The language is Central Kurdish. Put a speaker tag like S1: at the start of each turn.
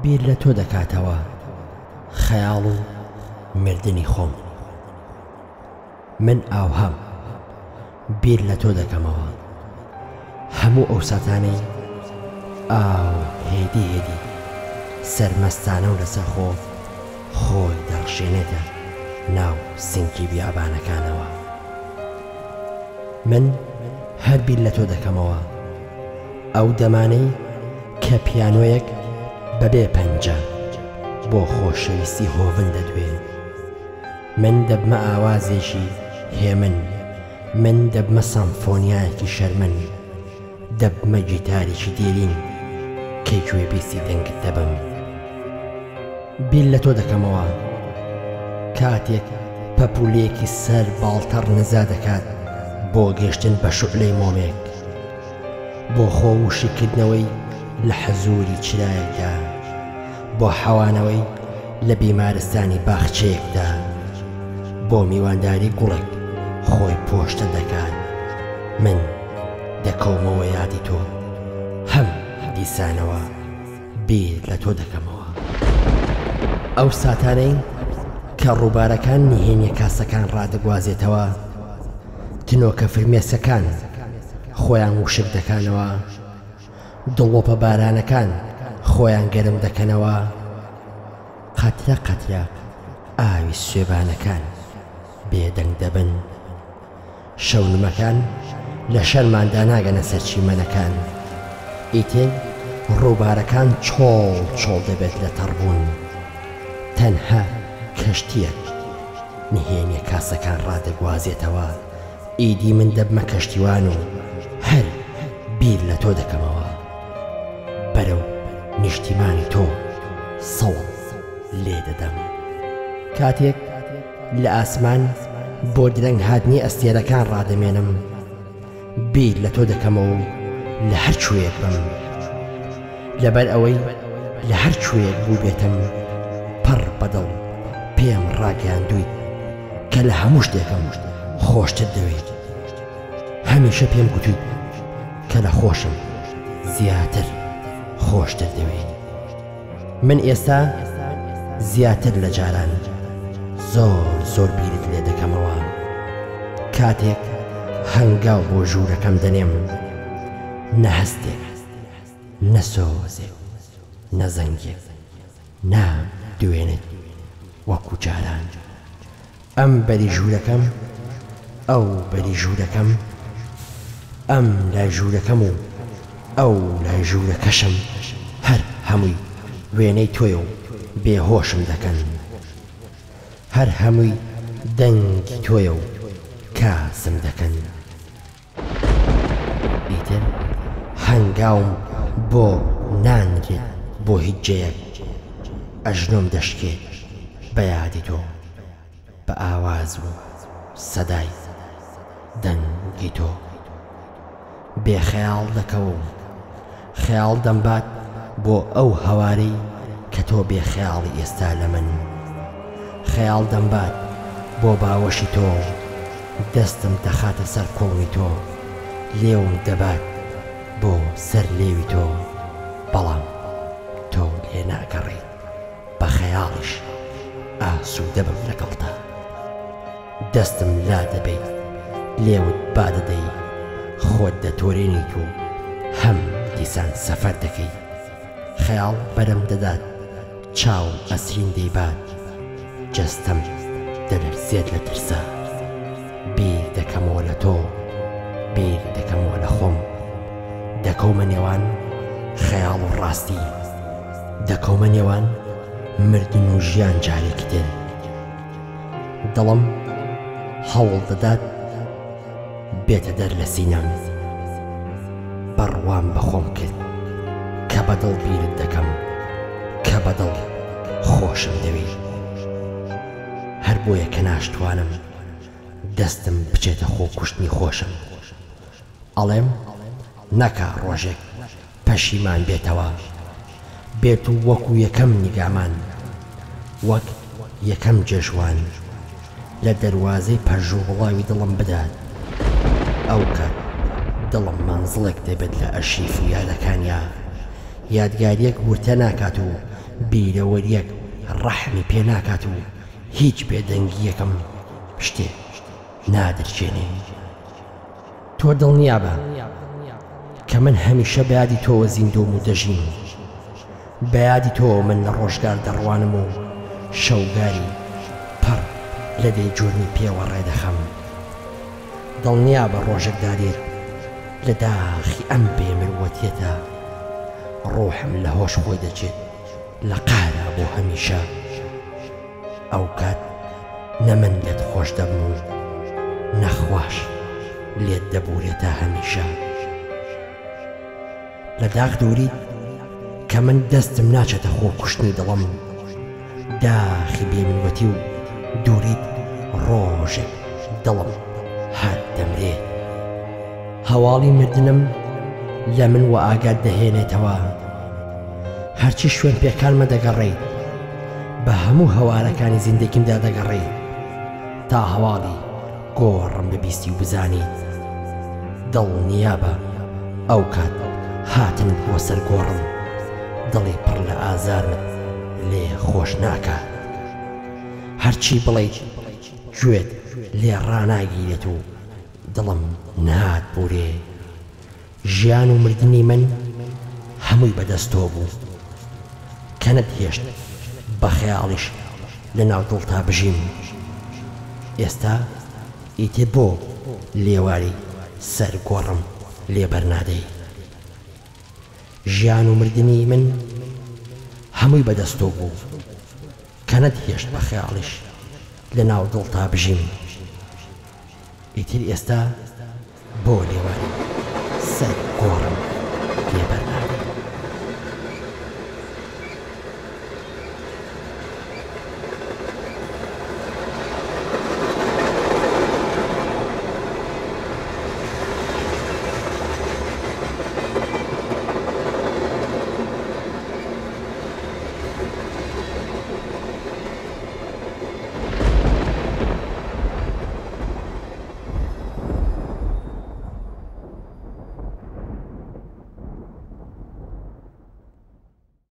S1: بیر لە تۆ دەکاتەوە خەیاڵ و مردنی خۆم. من ئاوهام بیر لە تۆ دەکەمەوە. هەموو ئەو ساتانەی ئاو هێدی هێدی سەرمەستانە و لەسەرخۆ خۆی دەڕشێنێتە ناو سنگی بیابانەکانەوە. من هەر بیر لە تۆ دەکەمەوە. ئەو دەمانەی کە پیانۆیەک بەبێ پەنجە بۆ خۆشەویستی هۆڤن دەدوێ. من دەبمە ئاوازێکی هێمن، من دەبمە سەمفۆنیایەکی شەرمن، دەبمە گیتارێکی دێرین کە گوێبیستی دەنگت دەبم. بیر لە تۆ دەکەمەوە کاتێک پەپوولەیەکی سەر باڵتەڕ نزا دەکات بۆ گەشتن بە شوعلەی مۆمێک. بۆ خۆ وشککردنەوەی لە حەزووری چرایەکدا، بۆ حەوانەوەی لە بیمارستانی باخچەیەکدا، بۆ میوانداری گوڵێک خۆی پۆشتە دەکات، من دەکەومەوە یادی تۆ، هەم دیسانەوە بیر لە تۆ دەکەمەوە. ئەو ساتانەی کە ڕووبارەکان نهێنیە کاسەکان ڕادەگوازێتەوە، تنۆکە فرمێسکەکان خۆیان وشک دەکانەوە، دڵۆپە بارانەکان خۆیان گەرم دەکەنەوە، قەترە قەترە ئاوی سوێبانەکان بێدەنگ دەبن، شەونمەکان لە شەرماندا ناگەنە سەر چیمەنەکان، ئیتر ڕووبارەکان چۆڵ چۆڵ دەبێت لە تەڕبوون، تەنها کەشتییەک نهێنیە کاسەکان ڕادەگوازێتەوە، ئیدی من دەبمە کەشتیوان و هەر بیر لە تۆ دەکەمەوە. بەرەو نیشتیمانی تۆ سەوڵ لێ دەدەم. کاتێک لە ئاسمان بۆ درەنگ هاتنی ئەستێرەکان ڕادەمێنم، بیر لە تۆ دەکەمەوە و لە هەر کوێیەک بم، لەبەر ئەوەی لە هەر کوێیەک بووبێتم پڕ بە دڵ پێم ڕاگەیاندوویت کە لە هەموو شتێکم خۆشتر دەوێیت. هەمیشە پێم گوتوویت کە لە خۆشم زیاتر خۆشتر دەوێیت. من ئێستا زیاتر لە جاران زۆر زۆر بیرت لێ دەکەمەوە. کاتێک هەنگاو بۆ ژوورەکەم دەنێم، نە هەستێک، نە سۆزێک، نە زەنگێک نامدوێنێت وەکو جاران. ئەم بەری ژوورەکەم، ئەو بەری ژوورەکەم، ئەم لای ژوورەکەم و ئەو لای ژوورەکەشم هەر هەمووی وێنەی تۆیە و بێهۆشم دەکەن. هەر هەمووی دەنگی تۆیە و کاسم دەکەن. ئیتر هەنگاوم بۆ نانرێت بۆ هیچ جێیەک، ئەژنۆم دەشکێت بە یادی تۆ، بە ئاواز و سەدای دەنگی تۆ. بێ خەیاڵ دەکەوم، خەیاڵ دەمبات بۆ ئەو هەوارەی کە تۆ بێ خەیاڵی ئێستا لە من. خەیاڵ دەمبات بۆ باوەشی تۆ، دەستم دەخاتە سەر کوڵمی تۆ، لێوم دەبات بۆ سەر لێوی تۆ، بەڵام تۆ لێ ناگەڕێیت، بە خەیاڵیش ئاسوودە بم لەگەڵتا. دەستم لا دەبەیت، لێوت با دەدەی، خۆت دەتۆرێنیت و هەم دیسان سەفەر دەکەی. خەیاڵ بەرم دەدات، چاوم ئەسرین دەیبات، جەستەم دەلەرزێت لە ترسا. بیر دەکەمەوە لە تۆ، بیر دەکەمەوە لە خۆم. دەکەومە نێوان خەیاڵ و ڕاستی، دەکەومە نێوان مردن و ژیان جارێکی تر. دڵم هەوڵ دەدات بێتە دەر لە سینەم. بڕوام بە خۆم کرد کە بە دڵ بیرت دەکەم، کە بە دڵ خۆشم دەوێی. هەر بۆیە کە ناشتوانم دەستم بچێتە خۆکوشتنی خۆشم. ئەڵێم نەکا ڕۆژێک پەشیمان بێتەوە، بێت و وەکو یەکەم نیگامان، وەک یەکەم جێژوان، لە دەروازەی پەرژوبڵاوی دڵم بدات، ئەوکات دڵم مەنزڵێک دەبێت لە ئەرشیف و یادەکانیا، یادگارییەک ورتە ناکات و. بیرەوەرییەک ڕەحمی پێ ناکات و هیچ بێدەنگییەکم شتێ نادرکێنێ. تۆ دڵنیابە کە من هەمیشە بە یادی تۆوە زیندووم و دەژیم. بە یادی تۆوە من لە ڕۆژگار دەڕوانم و شەوگاری پڕ لە بێ جورمی پێوە ڕێدەخەم. دڵنیابە ڕۆژێک دادێت لە داخی ئەم بێ مروەتیەتا ڕۆحم لە هۆش خۆی دەچێت لە قەهرا بۆ هەمیشە. ئەوکات نە من لێت خۆش دەبم و نە خواش لێت دەبورێ تا هەمیشە. لە داخ دووریت کە من دەستم ناچێتە خۆ کوشتنی دڵم داخی بێ منوەتی و دووریت ڕۆژێک دڵم هەر دەمرێت. هەواڵی مردنم لە من وەئاگات دەهێنێتەوە هەرچی شوێن پێکانمە دەگەڕێیت بە هەموو هەوارەکانی زیندەگیمدا دەگەڕێیت تا هەواڵی گۆڕم ببیستی و بزانیت دڵنیابە ئەوکات هاتنت بۆ سەر گۆڕم دڵی پڕ لە ئازارمت لێ خۆش ناکات هەرچی بڵێیت گوێت لێ ڕاناگیرێت و دڵم نات بورێ ژیان و مردنی من هەمووی بە دەست تۆ بوو کە نەتهێشت بە خەیاڵیش لە ناو دڵتا بژیم ئێستا ئیتر بۆ لێواری سەر گۆڕم لێ بەرنادەی ژیان و مردنی من هەمووی بە دەست تۆ بوو کە نەتهێشت بە خەیاڵیش لە ناو دڵتا بژیم. ئیتر ئێستا بۆ لێواری سەر.